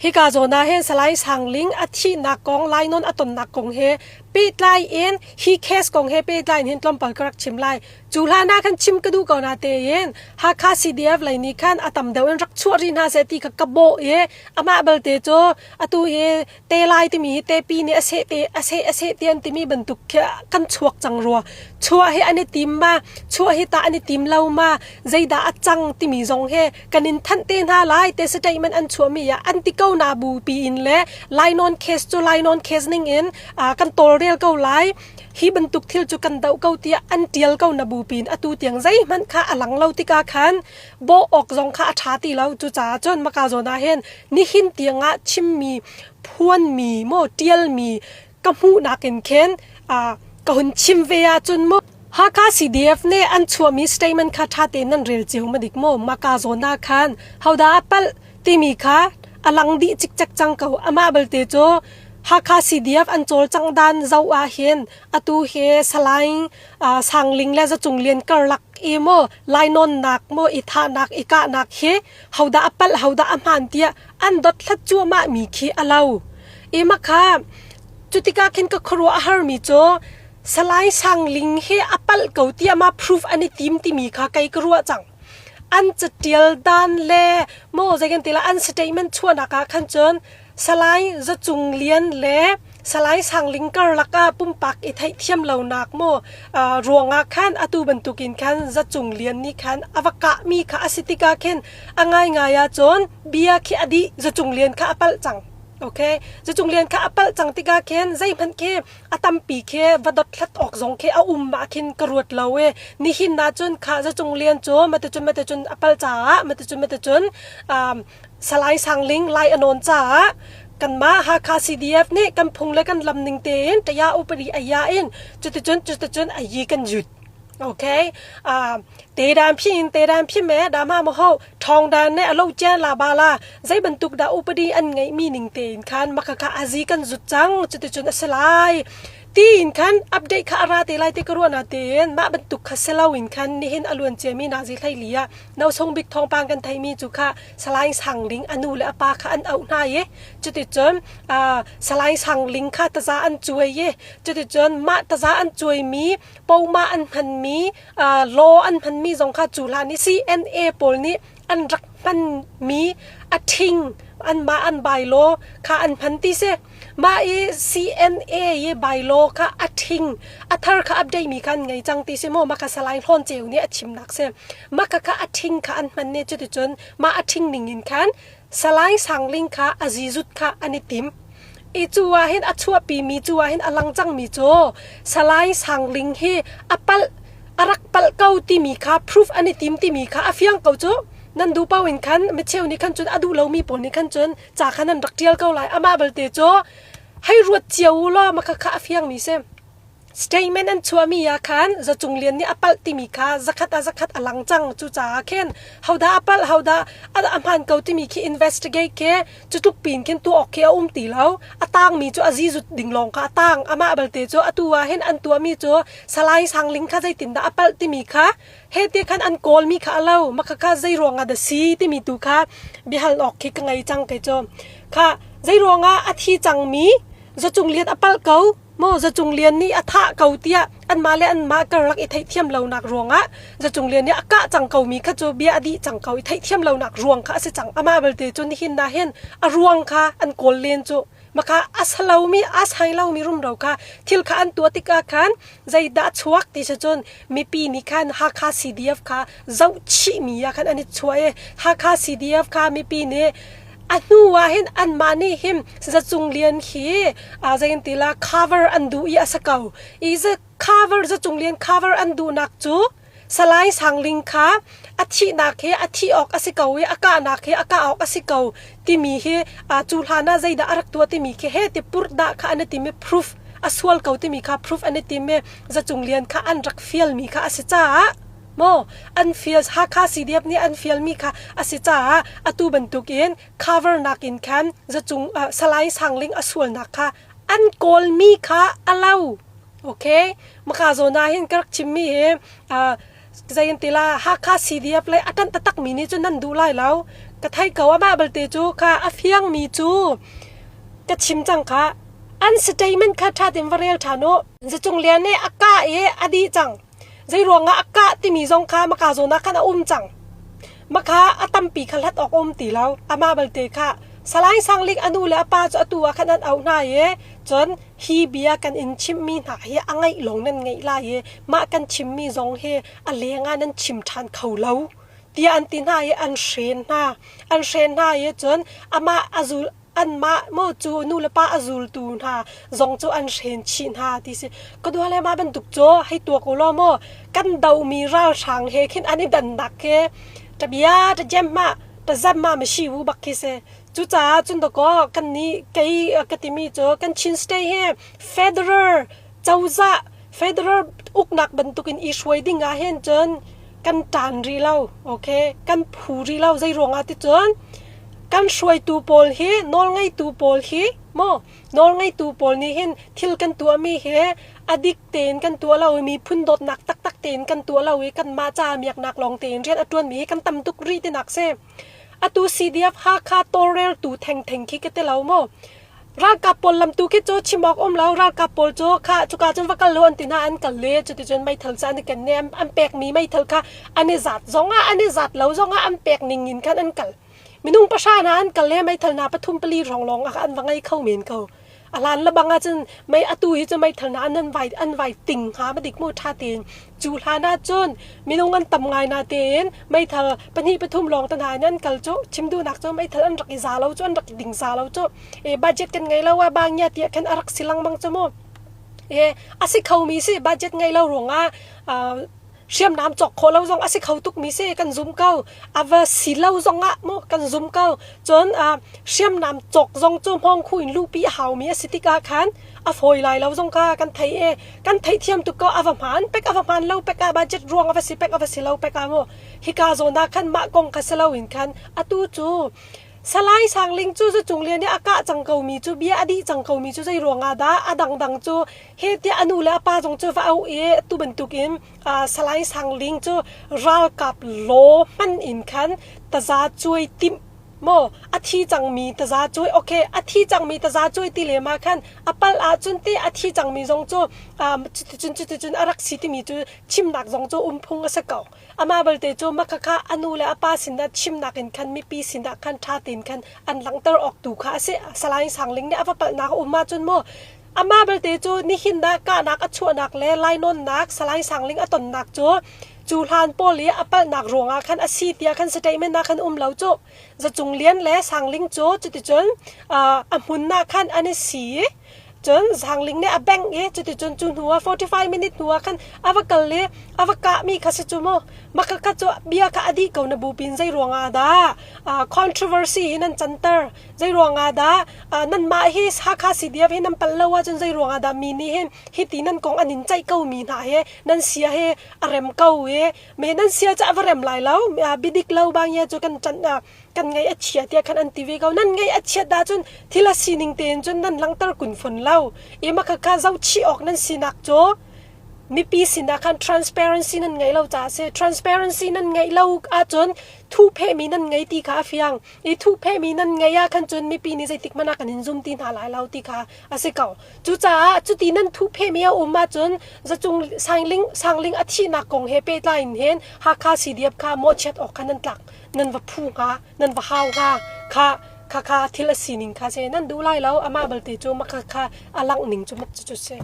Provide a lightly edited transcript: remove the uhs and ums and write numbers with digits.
Hika zawn ah hin Salai Sang Ling a thihnak kong, lainawn a tonnak kong he pehtlai in hi case kong he pehtlai in hin tlawmpal ka rak chim lai. Cu hlan ah khan chim ka duh ko na tein Hakha CDF lei nih khan a tam deuh in rak chuah rih hna seh ti kha ka bawh i amah belte cu atu hi te lai timi hi tepi nih a seh te a seh a seh ti an timi bantuk khi kan chuak cang rua. Chuah hi an i tim ma, chuah hi tah an i tim lo ma, zeidah a cang timi zong hi kan in thanh te hna lai te statement an chuahmi ah an ti ko na bu pi in le lainawn case cu lainawn case ning in kan tawlrel ko lai. Hi bantuk thil cu kan doh ko tiah an tial ko na bupi in atu tiang zeihmanh kha a lang lo tikah khan bawh awk zong kha a ṭha ti lo. Cucaah cun maka zawn ah hin nihin tiangah chimmi, phuanmi, maw ṭialmi ka hmuhnak in khin ka hun chim ve ahcun maw Hakha CDF nih an chuahmi statement kha ṭha tein nan rel cio ma dik maw? Maka zawn ah khan hodah a palh timi kha a lang dih cikcek cang ko. Amah belte cu Hakha CDF an cawlcangh dan zoh ahhin atu hi Salai Sangling le Zacung Lian karlak i maw lainawnnak maw i thahnak i kahnak hi hodah a palh hodah a hmaan tiah an dothlat cuahmah mi khi a lo. I makha cutikah khin ka khuaruah a harmi cu Salai Sangling hi a palh ko tiah ma proof an i tim timi kha kei ka ruah cang. An catial dan le maw zei kan ti la an statement chuahnak ah khan cun Salai Za Cung Lian le Salai Sang Ling karlak ah pumpak i theihthiam lonak maw ruangah khan atu bantukin khan Za Cung Lian nih khan a va kahmi kha a si tikah khin a ngaingai ahcun bia khi a dih Za Cung Lian kha a palh cang. Okay, Za Cung Lian kha a palh cang tikah khin zeihmanh khi a tampi khi va dothlat awk zong khi a um ah khin ka ruat lo i nihin ahcun kha Za Cung Lian cu maticun maticun a palh caah maticun maticun Salai Sang Ling lai a nawn caah kanmah Hakha CDF nih kan phung le kan lam ning tein taya upadi aya in cuticun cuticun ayi kan yut. Okay. Te dan phi in te dan phi me da ma mo ho thong dan ne alo chen la ba la zei bantuk da upadi an ngei mi ning tein khan maka ka azi kan zut cang cuticun asalai Tiin khan update kha a ra te lai ti ka ruah na tein mah bantuk kha si loin khan nihin a luan ciami nazi hleili ah nosung bik thawngpang kan theimi cu kha Salai Sang Ling a nu le a pa kha an auh hna i cuticun Salai Sang Ling kha taza an cuai i cuticun mah taza an cuaimi poma an hmanmi law an hmanmi zong kha cu hlan i CNA pawl nih an rak hmanmi a ṭhing anmah an bylaw kha an hman ti si. Mah i CNA i bylaw kha a ṭhing a thar kha update mi kha an ngei cang ti si maw mah kha Salai Hlawn Ceu nih a chimnak si. Mah kha kha a ṭhing kha an hman ne cuticun mah a ṭhing ning in khan Salai Sangling kha a zizut kha an i tim. I cu ah hin a chuahpi mi cu ah hin a lang cang mi cu Salai Sangling hi a palh a rak palh ko timi kha proof an i tim timi kha a fiang ko cu. Nan duh paoh in khan micheu nih khan cun a duh lomi pawl nih khan cun ca kha nan rak ṭial ko lai. Amah belte cu hei ruat cio u law maka kha a fiangmi si. Statement an chuahmi ah khan Za Cung Lian nih a palh timi kha zakhat ah zakhat a lang cang. Cucaah khin hodah a palh hodah a hmaan ko timi khi investigate khi cutluk pin khin tuah awk khi a um ti lo. A tangmi cu a zizut ding lawng kha a tang. Amah belte cu atu ah hin an tuahmi cu Salai Sang Ling kha zeitindah a palh timi kha he te khan an kawlmi kha a lo maka kha zei ruangah dah si timi tu kha biahal awk khi ka ngei cang kei cu kha zei ruangah a thi cangmi zacung lian a palh ko maw zacung lian nih a thah ko tiah anmah le anmah karlak i theihthiam lonak ruangah zacung lian nih a kah cang ko mi kha cu bia a dih cang ko i theihthiam lonak ruang kha a si cang amah belte cu nihin na hin a ruang kha an kawl len cu maka a salomi a sai lomi rumro kha thil kha an tuah tikah khan zeidah a chuak ti si cun mipi nih khan Hakha CDF kha zohchihmi ah khan an i chuah i Hakha CDF kha mipi nih a hnu ah hin anmah nih hin Zacung Lian hi zeitin ti la cover an duh i a si ko i cover Zacung Lian cover an duhnak cu Salai Sang Ling kha a thihnak hi a thih awk a si ko i a kahnak hi a kah awk a si ko timi hi cu hlan ah zeidah a rak tuah timi khi he ti purhdah kha an i tim i proof a sual ko timi kha proof an i tim i Zacung Lian kha an rak fialmi kha a si caah maw an fial Hakha CDF nih an fialmi kha a si caah atu bantukin cover nak in khan Zacung Salai Sang Ling a sualnak kha an kawlmi kha a lo. Okay, maka zawn ah hin ka rak chimmi hi. Zei an ti la Hakha CDF lei a ṭanh taktak mi nih cun nan duh lai lo. Ka thei ko amah belte cu kha a fiang mi cu ka chim cang kha. An statement kha ṭha tein va rel ṭhan u. Zacung Lian nih a kah i a dih cang. Zei ruangah a kah timi zong kha maka zawn ah khan a um cang. Maka a tampi kha hlat awk a um ti lo. Amah belte kha Salai Sang Ling a nu le a pa cu atu ah khan an auh hna i cun hi bia kan in chimhmi hna hi a ngaih lawng nan ngaih lai i mah kan chimmi zong hi a leng ah nan chim ṭhan kho lo tiah an ti hna i an hren hna. An hren hna i cun amah a zul anmah maw cu nu le pa a zultu hna zong cu an hren chih hna ti si. Ka dua le mah bantuk cu hei tuak u law maw kan domi ralhrang he khin an i dannak khi ṭabia ṭajem ma ṭazam ma mashi wu bak khi si. Cucaah cun dakaw kan nih kei ka timi cu kan Chin State hi federal cozah federal uknak bantukin i hruai ding ah hin cun kan ṭan rih lo okay kan phu rih lo zei ruangah ti cun kan hruaitu pawl hi nawlngeitu pawl hi maw nawlngeitu pawl nih hin thil kan tuahmi hi a dik tein kan tuah lo i miphun dawtnak taktak tein kan tuah lo i kanmah ca miaknak lawng tein rian a ṭuanmi hi kan tam tuk rih tinak si. Atu CDF Hakha tawlreltu thengtheng khi ka ti lo maw? Ralkap pawl lamtu khi cu chim awk um lo. Ralkap pawl cu kha cuka cun va kal lo an ti hna an kal le cuticun meithal cu an i ken ne an pekmi meithal kha an i zat zongah an i zat lo zongah an pek ning in khan an kal. Minung pahra hna an kal le meithal hna pathum pali hrawng lawng ah an va ngei kho men ko. A hlan le bang ahcun mei atu hi cu meithal hna an vai an vai ting hnga ma dik mu ṭha tein cu hlan ahcun minung an tam ngai na tein meithal pahnih pathum lawng te hna in an kal cu chim duhnak cu meithal an rak i za lo cu an rak i ding za lo cu e budget kan ngei lo a bang nya tiah khan a rak si lengmang cu mu e a si kho mi si budget ngei lo ruangah hriamnam cawk khawh lo zong a si kho tukmi si kan zum ko a va si lo zong ah mu kan zum ko cun hriamnam cawk zong cu hmawng khu in luhpi a haumi a si tikah khan a fawi lai lo zong kha kan thei e kan theihthiam tuk ko a va hmaan pek a va hmaan lo pek ah budget ruang a va si pek a va si lo pek ah mu hika zawn ah khan mah kong kha si lo in khan atu cu Salai Sang Ling cu Zacung Lian nih a kah cang komi cu bia a dih cang komi cu zei ruangah dah a dangdang cu he tiah a nu le a pa zong cu va auh i tu bantukin Salai Sang Ling cu ralkap law hman in khan taza cuai timh maw a thi cangmi taza cuai okay a thi cangmi taza cuai ti lem ah khan a palh ahcun ti a thi cangmi zong cu cuticun cuticun a rak si timi cu chimnak zong cu um phung a si ko. Amah belte cu makhakha a nu le a pa sinah chimnak in khan mipi sinah khan ṭha tein khan an langhter awk tu kha a si. Salai Sang Ling nih a va palhnak a um ahcun maw amah belte cu nihin ah kahnak a chuahnak le lainawnnak Salai Sang Ling a tonnak cu cu hlan pawl i a palhnak ruangah khan a si tiah khan statement ah khan um lo cu. Zacung Lian le Sang Ling cu cuticun a hmun ah khan an i si i Cun Zangling nih a bengh i cuticun cu hnu ah 45 minute hnu ah khan a va kal i a va kahmi kha si cu mu. Maka kha cu bia kha a dih ko na bupi in zei ruangah dah controversy hi nan canter? Zei ruangah dah nanmah hi Hakha CDF hi nan pal lo ahcun zei ruangah dah mi nih hin hiti nan kong an in ceih ko mi hna hi nan sia hi a rem ko i me nan sia cu a va rem lai lo biadik lo bang ya cu kan ṭanh kan ngaih a chia tiah khan an ti ve ko. Nan ngaih a chiat ahcun thil a sining tein cun nan langhter kun fawn lo. I mah khakha zohchih awk nan sinak cu mipi sinah khan transparency nan ngeih lo caah a si. Transparency nan ngeih lo ahcun thuhphehmi nan ngei ti kha a fiang. I thuhphehmi nan ngeih ah khan cun mipi nih zeitik hmanh ah kan in zum ti hna lai lo ti kha a si ko. Cucaah cuti nan thuhphehmi a um ahcun zacung sangling, sangling a thihnak kong he pehtlai in hin Hakha CDF kha mawhchiat awk kha nan tlak. Nan va phu hnga nan va hau hnga kha kha kha thil a sining kha si nan duh lai lo amah balte cu mah kha kha a langh ning cu mak cu cu si.